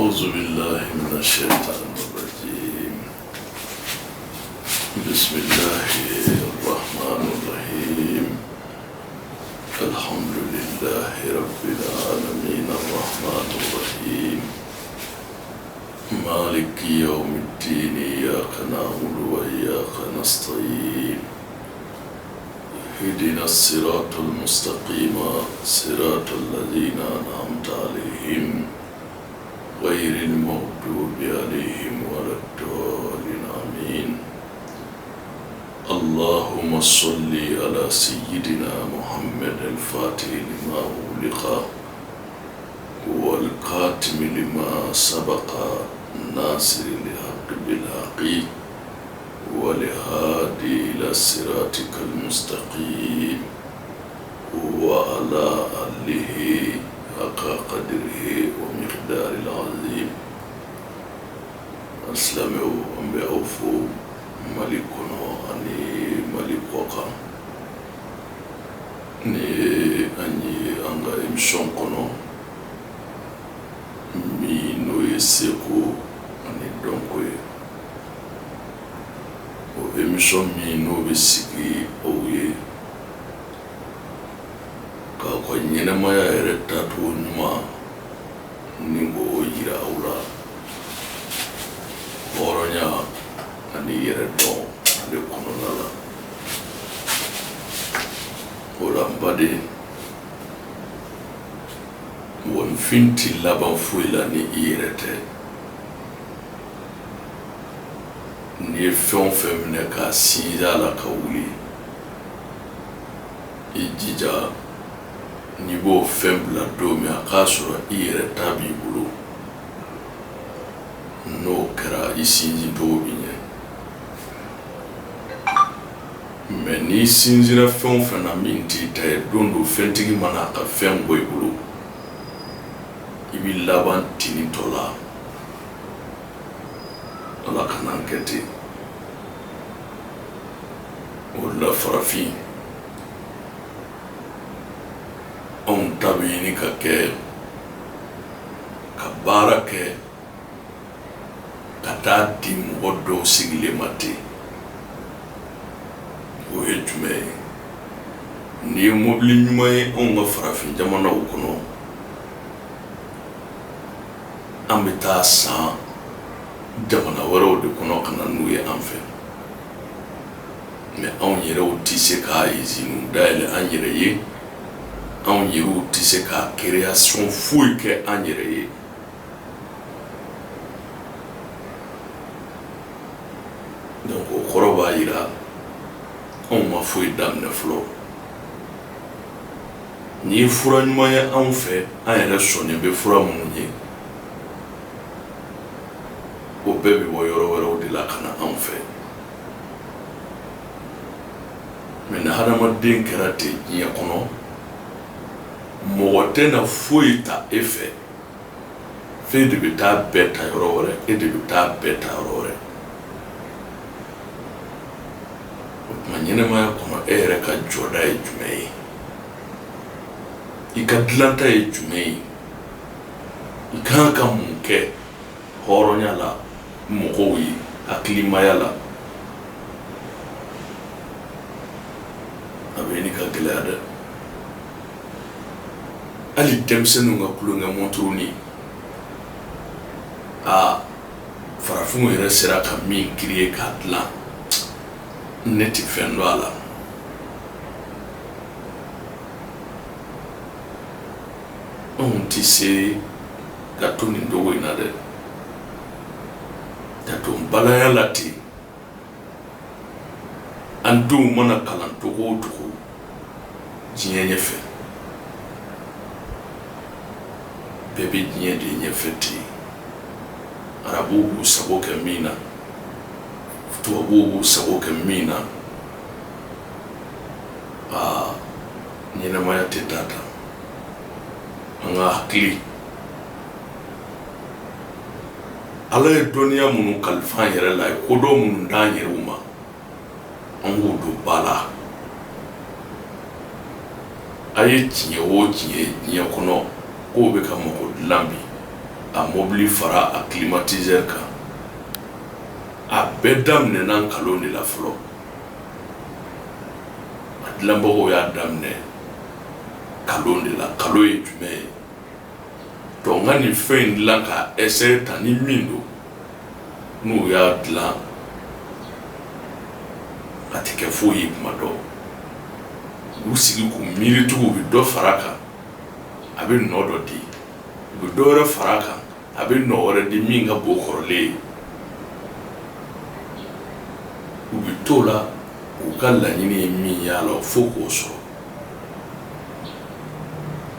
أعوذ بالله من الشيطان الرجيم. بسم الله الرحمن الرحيم. الحمد لله رب العالمين الرحمن الرحيم مالك يوم الدين إياك نعبد وإياك نستعين اهدنا الصراط المستقيم صراط الذين أنعمت عليهم غير المغضوب عليهم ولا الضالين آمين. اللهم صل على سيدنا محمد الفاتح لما أغلق والخاتم لما سبق الناصر الحق بالحق والهادي إلى صراطك المستقيم وعلى آله حق قدره ومقداره العظيم. Silamɛw, an bɛ aw fo Mali kɔnɔ ani Mali kɔkan. Ni ye an ye an ka émission kɔnɔ min n'o ye seko ani dɔnko ye, o émission min n'o bɛ sigi aw ye k'aw ka ɲɛnamaya yɛrɛ taacogo ɲuman ni k'o yira aw la, hɔrɔnya ani yɛrɛ dɔn ale kɔnɔna la. O la, n baden, mɔgɔninfin tɛ laban foyi la ni i yɛrɛ tɛ. N'i ye fɛn o fɛn minɛ k'a sinsin a la ka wuli, i jija n'i b'o fɛn bila don min, a k'a sɔrɔ i yɛrɛ ta b'i bolo. N'o kɛra, i sinsin cogo bɛ ɲɛ. Mais n'i sinsinra fɛn o fɛn na min t'i ta ye, don dɔ fɛntigi mana a ka fɛn bɔ i bolo, i bɛ laban tinitɔ la. Ala kana an kɛ ten. O la, farafin, anw ta bɛ ɲini ka kɛ ka baara kɛ ka taa di mɔgɔ dɔw sigilen ma ten. O ye jumɛn ye? N'i ye mobili ɲuman ye anw ka farafin jamanaw kɔnɔ, an bɛ taa san jamana wɛrɛw de kɔnɔ ka na n'u ye an fɛ. Mais anw yɛrɛw tɛ se ka usine dayɛlɛ an yɛrɛ ye, anw yɛrɛw tɛ se ka création foyi kɛ an yɛrɛ ye. Donc o kɔrɔ b'a jira anw ma foyi daminɛ fɔlɔ. N'i ye fura ɲuman ye anw fɛ, an yɛrɛ sɔnnen bɛ fura minnu ye, o bɛɛ bɛ bɔ yɔrɔ wɛrɛw de la ka na anw fɛ. Mais ni hadamaden kɛra ten diɲɛ kɔnɔ, mɔgɔ tɛna foyi ta e fɛ, f'e de bɛ taa bɛɛ ta yɔrɔ wɛrɛ, e de bɛ taa bɛɛ ta yɔrɔ wɛrɛ. O tuma, ɲɛnamaya kɔnɔ, e yɛrɛ ka jɔda ye jumɛn ye? I ka dilanta ye jumɛn ye? I kan ka mun kɛ hɔrɔnya la, mɔgɔw ye, hakilimaya la? A bɛ ɲini ka gɛlɛya dɛ. Hali denmisɛnninw ka tulonkɛ mɔnturunin, aa, farafinw yɛrɛ sera ka min créer k'a dilan, ne tɛ fɛn dɔn a la. Anw tɛ se ka to nin cogo in na dɛ, ka to balaya la ten. An denw mana kalan cogo o cogo diɲɛ ɲɛfɛ, bɛɛ bɛ diɲɛ de ɲɛfɛ ten. Arabuw b'u sago kɛ min na, tubabuw b'u sago kɛ min na, aa, ɲɛnamaya tɛ taa tan. An ka hakili, Ala ye dɔnniya minnu kalifa an yɛrɛ la, ye kodɔn minnu d'an yɛrɛw ma, an k'u don ba la. A ye tiɲɛ o tiɲɛ diɲɛ kɔnɔ k'o bɛ ka mɔgɔ dilan bi. a mobili fara a climatiseur kan. A bɛɛ daminɛna nkalon de la fɔlɔ. A dilanbagaw y'a daminɛ nkalon de la. Nkalon ye jumɛn ye? Donc n ka nin fɛn in dilan k'a essayer tan, ni min don, n'u y'a dilan, a tɛ kɛ foyi ye. Kuma dɔ, u sigi k'u miiri tugun, u bɛ dɔ fara a kan, a bɛ nɔ dɔ di. U bɛ dɔ wɛrɛ fara a kan, a bɛ nɔ wɛrɛ di min ka bon kɔrɔlen ye. U bɛ t'o la, u ka laɲini ye min y'a la, fo k'o sɔrɔ.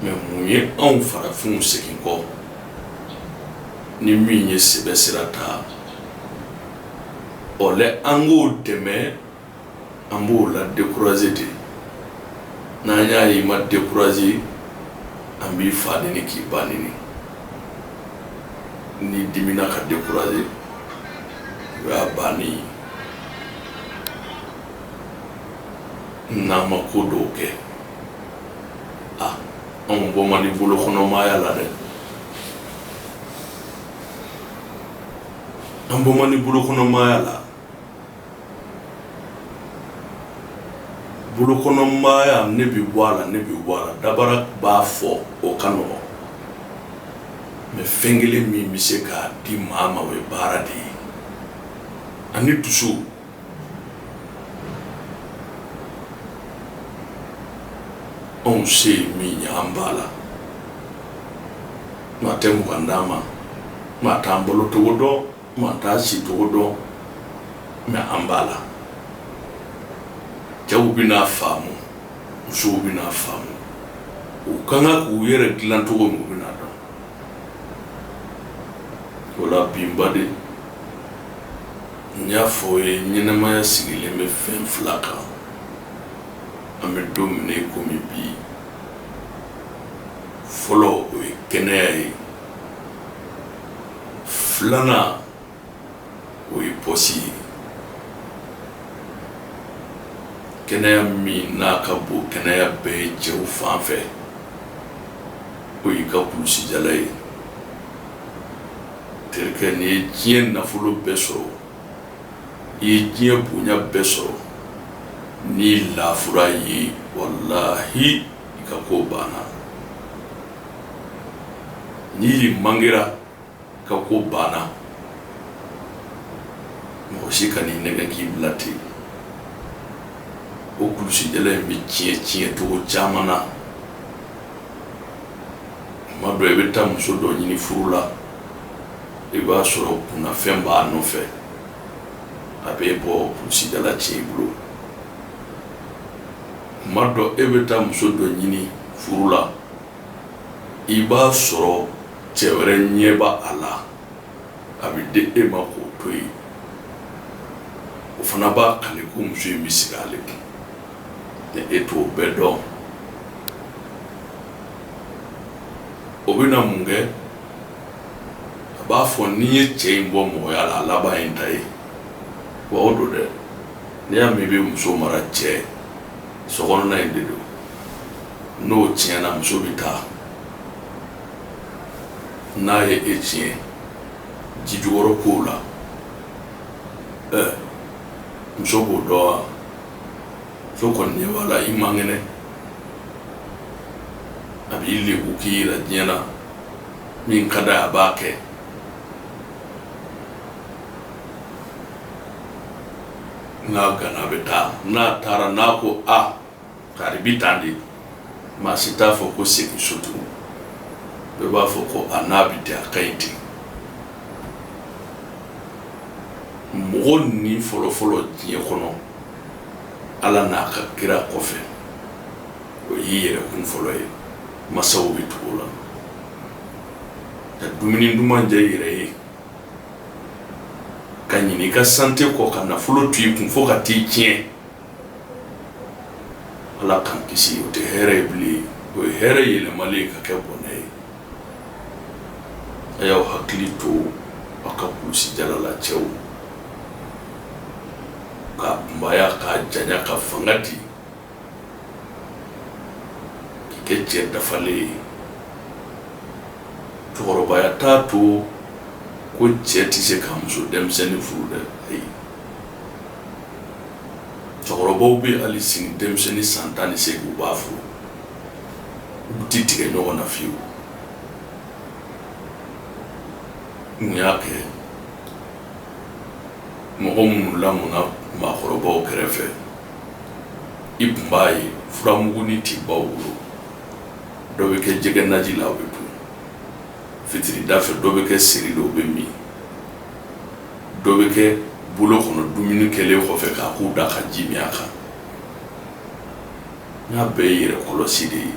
Mais mun ye anw farafinw segin kɔ? Ni min ye sɛbɛ sira ta, o lɛ, an k'o dɛmɛ, an b'o la décourager de. N'an y'a ye i ma décourager, an b'i fa neni, k'i ba neni. N'i dimina ka décourager, o y'a bannen ye. N'an ma ko dɔw kɛ, a anw bɔ man di bolokɔnɔmaaya la dɛ. An bɔ man di bolokɔnɔmaaya la. Bolokɔnɔmaaya, ne bɛ bɔ a la, ne bɛ bɔ a la. Dabara b'a fɔ, o ka nɔgɔn. Mais fɛn kelen min bɛ se k'a di maa ma, o ye baara de ye ani dusu. Anw se ye min ye, an b'a la. Maa tɛ 20 d'an ma, maa t'an balo cogo dɔn, maa t'an si cogo dɔn, mais an b'a la. Cɛw bɛna faamu, musow bɛna faamu, u ka kan k'u yɛrɛ dilan cogo min, u bɛna dɔn o la. Bi n baden, n y'a fɔ ye, ɲɛnamaya sigilen bɛ fɛn fila kan. An bɛ don min na i komi bi, fɔlɔ, o ye kɛnɛya ye. Filanan, o ye pɔsi ye. Kɛnɛya min n'a ka bon kɛnɛya bɛɛ ye cɛw fan fɛ, o y'i ka kulusijala ye. Terikɛ, n'i ye diɲɛ nafolo bɛɛ sɔrɔ, i ye diɲɛ bonya bɛɛ sɔrɔ, n'i lafura ye, walahi, i ka ko banna. N'i y'i mangera, i ka ko banna. Mɔgɔ si kan'i nɛgɛn k'i bila ten. O kulusijala in bɛ tiɲɛ tiɲɛ cogo caman na. Tuma dɔ, i bɛ taa muso dɔ ɲini furu la, i b'a sɔrɔ kunnafɛn b'a nɔfɛ, a bɛ bɔ kulusijala tiɲɛ i bolo. Tuma dɔ, e bɛ taa muso dɔ ɲini furu la, i b'a sɔrɔ cɛ wɛrɛ ɲɛ b'a a la, a bɛ di e ma k'o to yen. O fana b'a kale ko muso in bɛ sigi ale kun, ni e t'o bɛɛ dɔn. O bɛna mun kɛ? A b'a fɔ n'i ye cɛ in bɔ mɔgɔya la, a laban ye n ta ye. Wa o don dɛ, n'i y'a mɛn i bɛ muso mara, cɛ sokɔnɔna in de don. N'o tiɲɛna, muso bɛ taa. N'a ye e tiɲɛ ji jukɔrɔ kow la, ɛ muso b'o dɔn wa? Muso kɔni ɲɛ b'a la i man kɛnɛ, a b'i lebu k'i yira diɲɛ na. Min ka d'a ye, a b'a kɛ. N'a gana, a bɛ taa. N'a taara, n'a ko a kari bi tan de, maa si t'a fɔ ko segin so tugun. Bɛɛ b'a fɔ ko a n'a bɛ ten, a ka ɲi ten. Mɔgɔ ni fɔlɔfɔlɔ diɲɛ kɔnɔ, Ala n'a ka kira kɔfɛ, o y'i yɛrɛ kun fɔlɔ ye. Masaw bɛ tugu o la ka dumuni duman diya i yɛrɛ ye, ka ɲinɛ i ka santé kɔ, ka nafolo to i kun fo ka t'i tiɲɛ. Ala k'an kisi, o tɛ hɛrɛ ye bilen, o ye hɛrɛ yɛlɛmalen ye ka kɛ bɔnɛ ye. A y'aw hakili to aw ka kulusijala la, cɛw. K'a kunbaya, k'a janya, ka fanga di, k'i kɛ cɛ dafalen ye. Cɛkɔrɔbaya Sariya t'a to ko cɛ tɛ se ka muso denmisɛnnin furu dɛ, ayi. Cɛkɔrɔbaw bɛ hali sini denmisɛnnin san 18 u b'a furu, u tɛ tigɛ ɲɔgɔn na fiyewu. Mun y'a kɛ? Mɔgɔ minnu lamɔna maakɔrɔbaw kɛrɛfɛ, i tun b'a ye furamugunin tɛ baw bolo, dɔ bɛ kɛ jɛgɛ naji la, o bɛ dun fitirida fɛ, dɔ bɛ kɛ seri la, o bɛ min, dɔ bɛ kɛ bolo kɔnɔ dumuni kɛlen kɔfɛ k'a k'u da ka ji min a kan. N'a bɛɛ ye yɛrɛ kɔlɔsi de ye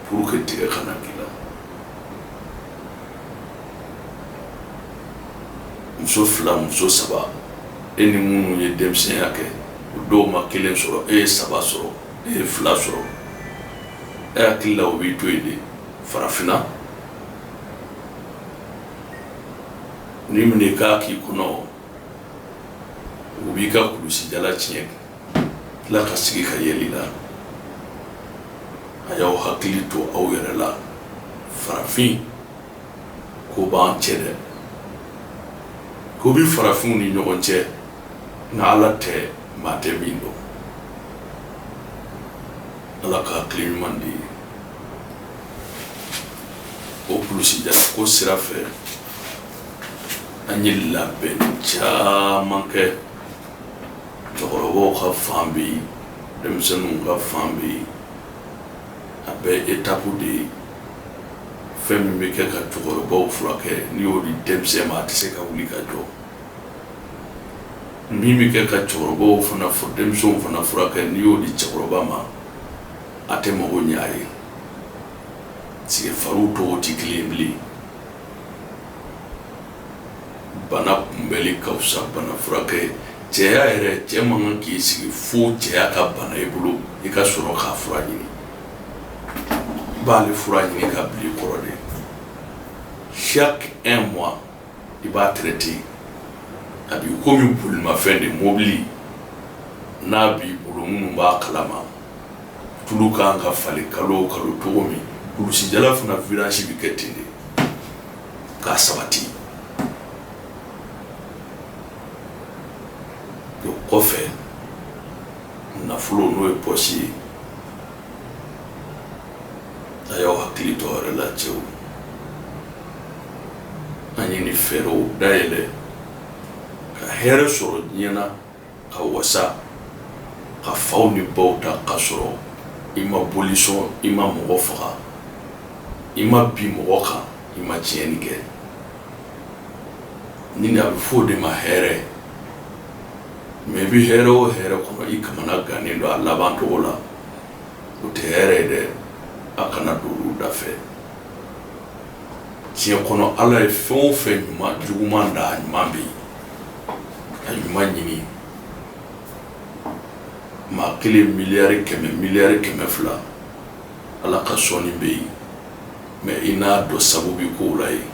pour que tigɛ kana k'i la. Muso fila, muso saba, e ni minnu ye denmisɛnya kɛ, o dɔw ma kelen sɔrɔ, e ye saba sɔrɔ, e ye fila sɔrɔ, e hakili la o b'i to yen de. Farafinna ni minɛ k'a k'i kɔnɔ, u b'i ka kulusijala tiɲɛ, tila ka sigi ka yɛlɛ la. A y'aw hakili to aw yɛrɛ la. Farafin ko b'an cɛ dɛ, ko bɛ farafinw ni ɲɔgɔn cɛ, nka Ala tɛ maa tɛ min dɔn. Ala ka hakili ɲuman di. O kulusijala ko sira fɛ, an ye labɛn caman kɛ. Cɛkɔrɔbaw ka fan bɛ yen, denmisɛnninw ka fan bɛ yen, a bɛɛ étape de ye. Fɛn min bɛ kɛ ka cɛkɔrɔbaw furakɛ, n'i y'o di denmisɛn ma, a tɛ se ka wuli ka jɔ. Min bɛ kɛ ka cɛkɔrɔbaw fana, denmisɛnw fana furakɛ, n'i y'o di cɛkɔrɔba ma, a tɛ mago ɲɛ a ye. Sigi fariw tɔgɔ tɛ kelen bilen. Bana kunbɛnli ka fisa bana furakɛ ye. Cɛya yɛrɛ, cɛ man kan k'i sigi fo cɛya ka bana i bolo i ka sɔrɔ k'a fura ɲini. I b'ale fura ɲini ka bila i kɔrɔ de. Chaque un mois i b'a traiter. A b'i komi bolimafɛn de, mobili n'a b'i bolo, minnu b'a kalama, tulu kan ka falen kalo o kalo cogo min, kulusijala fana vidange bɛ kɛ ten de k'a sabati. O kɔfɛ, nafolo, n'o ye pɔsi ye, a y'aw hakili to yɛrɛ la. Cɛw, an ye nin fɛɛrɛw dayɛlɛ ka hɛrɛ sɔrɔ diɲɛ na, ka wasa ka faw ni baw ta, ka sɔrɔ i ma boli sɔn, i ma mɔgɔ faga, i ma bin mɔgɔ kan, i ma tiɲɛni kɛ. Ni a bɛ fɔ o de ma hɛrɛ. Mais i bɛ hɛrɛ o hɛrɛ kɔnɔ, i kamana gannen don a laban cogo la, o tɛ hɛrɛ ye dɛ. A kana don olu da fɛ. Diɲɛ kɔnɔ, Ala ye fɛn o fɛn ɲuman juguman da, a ɲuman bɛ yen, a ɲuman ɲini. Maa kelen miliyari 100, miliyari 200, Ala ka sɔnni bɛ yen. Mais i n'a dɔn sabu bɛ kow la yen.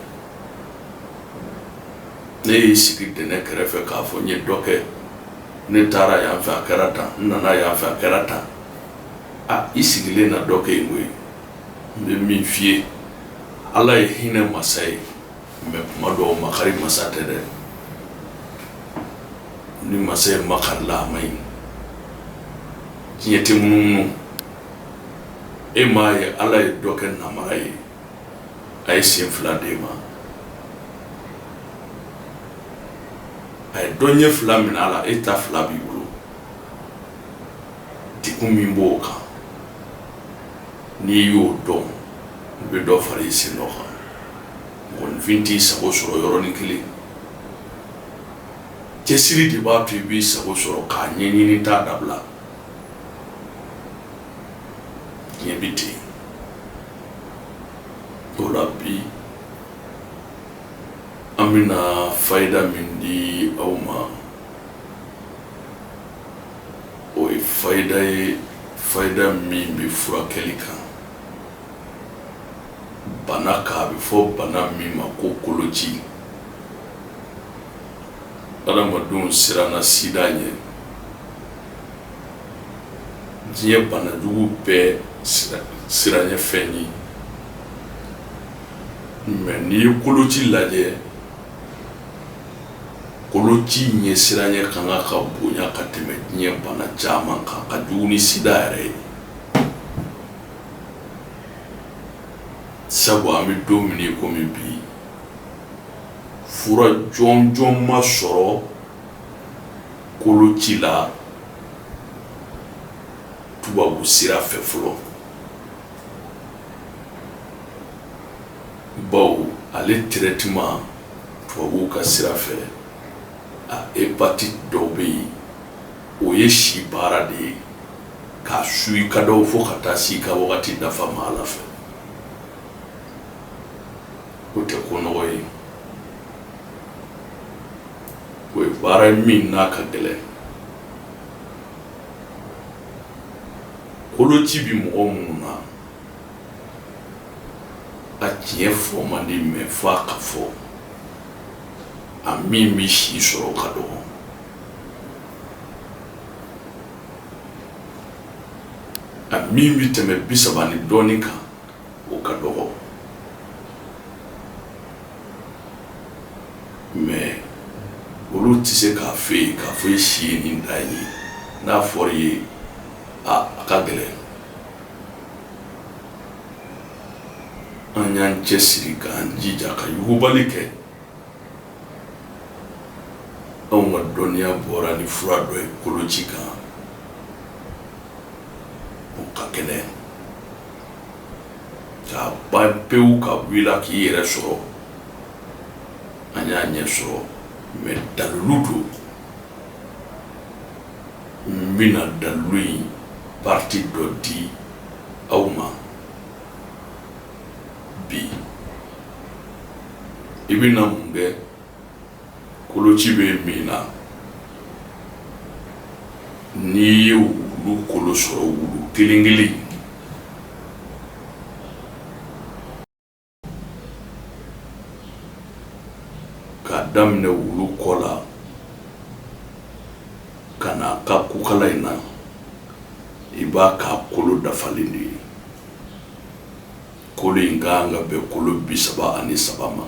Ne y'i sigi dɛnɛ kɛrɛfɛ k'a fɔ n ye dɔ kɛ, ne taara yan fɛ, a kɛra tan, n nana yan fɛ, a kɛra tan. A i sigilen na dɔ kɛ yen koyi. N bɛ min f'i ye, Ala ye hinɛ masa ye, mais kuma dɔw makari masa tɛ dɛ. Ni masa ye makari la, a man ɲi. Diɲɛ tɛ munumunu. E m'a ye, Ala ye dɔ kɛ namara ye, a ye sen fila d'e ma, a ye dɔ ɲɛ fila minɛ a la, e ta fila b'i bolo. Degun min b'o kan, n'i y'o dɔn, i bɛ dɔ fara i sen dɔ kan. Mɔgɔninfin t'i sago sɔrɔ yɔrɔnin kelen. Cɛsiri de b'a to i b'i sago sɔrɔ, k'a ɲɛɲini, t'a dabila. Diɲɛ bɛ ten. O la bi, an bɛna fayida min di aw ma, o ye fayida ye, fayida min bɛ furakɛli kan, bana kan, a bɛ fɔ bana min ma ko koloci. Adamadenw siranna sida ɲɛ. Diɲɛ banajugu bɛɛ siranɲɛ fɛn ye. Mais n'i ye koloci lajɛ, koloci ɲɛsiranɲɛ kan ka bonya ka tɛmɛ diɲɛ bana caman kan, ka jugu ni sida yɛrɛ ye. Sabu an bɛ don min i komi bi, fura jɔnjɔn ma sɔrɔ koloci la tubabu sira fɛ fɔlɔ, bawo ale traitement tubabuw ka sira fɛ, a hépatite dɔw bɛ yen, o ye si baara de ye k'a su i ka dɔw fo ka taa si ka wagati dafa ma Ala fɛ. O tɛ ko nɔgɔ ye, o ye baara ye min n'a ka gɛlɛn. Koloci bɛ mɔgɔ minnu na, a tiɲɛ fɔ man di, mais f'a ka fɔ, a min bɛ si sɔrɔ ka dɔgɔ. A min bɛ tɛmɛ 30 ni dɔɔnin kan, o ka dɔgɔ. Mais olu tɛ se k'a fɔ e ye k'a fɔ e si ye nin dan ye. N'a fɔra i ye, a ka gɛlɛn. An y'an cɛ siri k'an jija ka yugubali kɛ. Anw ka dɔnniya bɔra ni fura dɔ ye koloci kan, o ka kɛnɛ k'a ban pewu ka bɔ i la k'i yɛrɛ sɔrɔ. An y'a ɲɛ sɔrɔ, mais dalilu don. N bɛna dalilu in partie dɔ di aw ma bi. I bɛna mun kɛ? Koloci bɛ min na, n'i ye wulu kolo sɔrɔ, wulu kelen kelen, k'a daminɛ wulu kɔ la ka na a ka kukala in na, i b'a k'a kolo dafalen de ye. Kolo in ka kan ka bɛn kolo 33 ma.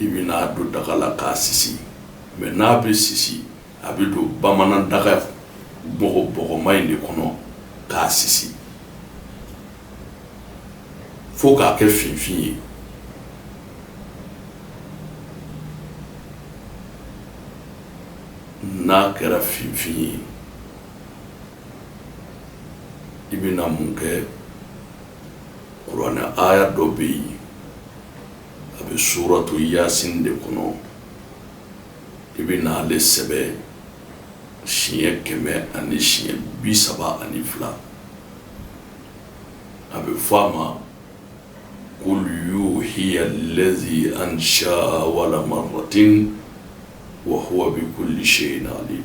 I bɛna don daga la k'a sisi, mais n'a bɛ sisi, a bɛ don bamanan daga bɔgɔma in de kɔnɔ k'a sisi fo k'a kɛ finfin ye. N'a kɛra finfin ye, i bɛna mun kɛ? Kuranɛ aya dɔ bɛ yen, a bɛ suratu Yasin de kɔnɔ. I bɛ na ale sɛbɛn siɲɛ 132. A bɛ fɔ a ma kul yuhyiha lazi ansha awwala marratin wa huwa bi kulli shay'in alim.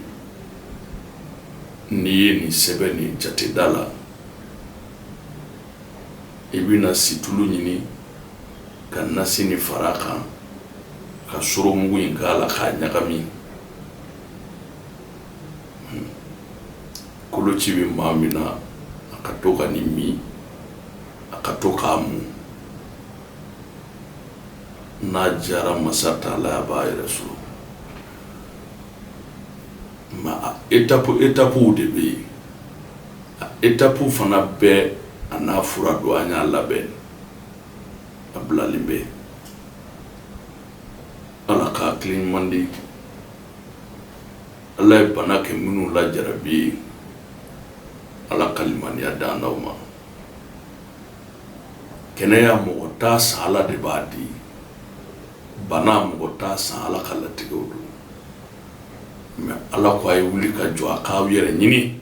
N'i ye nin sɛbɛn nin jateda la, i bɛna situlu ɲini ka nasi nin fara a kan, ka soromugu in k'a la k'a ɲagami. Koloci bɛ maa min na, a ka to ka nin min, a ka to k'a mu. N'a diyara masa taala, a b'a yɛrɛ sɔrɔ. Mais a étape étapew de bɛ yen, a étape fana bɛɛ a n'a fura don. An y'a labɛn, a bilalen bɛ. Ala ka hakili ɲuman di. Ala ye bana kɛ minnu la jarabi ye, Ala ka limaniya d'an n'aw ma. Kɛnɛya, mɔgɔ t'a san, Ala de b'a di. Bana, mɔgɔ t'a san, Ala ka latigɛw don. Mais Ala ko a ye wuli ka jɔ, a k'aw yɛrɛ ɲini.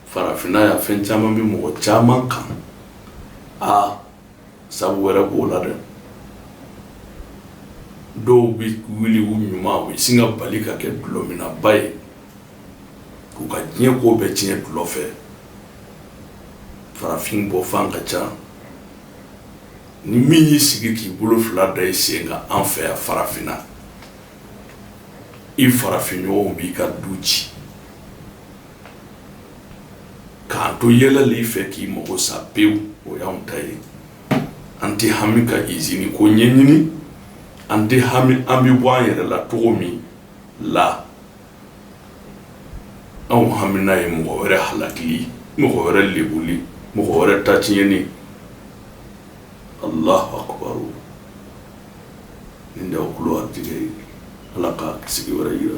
Farafinna yan, fɛn caman bɛ mɔgɔ caman kan, aa sabu wɛrɛ b'o la dɛ. Dɔw bɛ wuli u ɲuman, u bɛ sin ka bali ka kɛ dulɔminnaba ye, k'u ka diɲɛ ko bɛɛ tiɲɛ dulɔ fɛ. Farafin bɔ fan ka ca. Ni min y'i sigi k'i bolo fila da i sen kan an fɛ yan farafinna, i farafinɲɔgɔnw b'i ka du ci k'an to yɛlɛli fɛ k'i mago sa pewu. O y'anw ta ye. An tɛ hami ka izini ko ɲɛɲini, an tɛ hami an bɛ bɔ an yɛrɛ la cogo min la. Anw hamina ye mɔgɔ wɛrɛ halakili, mɔgɔ wɛrɛ lebuli, mɔgɔ wɛrɛ ta tiɲɛni. Allahu akbar! Nin de y'aw tulo arijɛgɛ ye. Ala ka sigi wɛrɛ yira.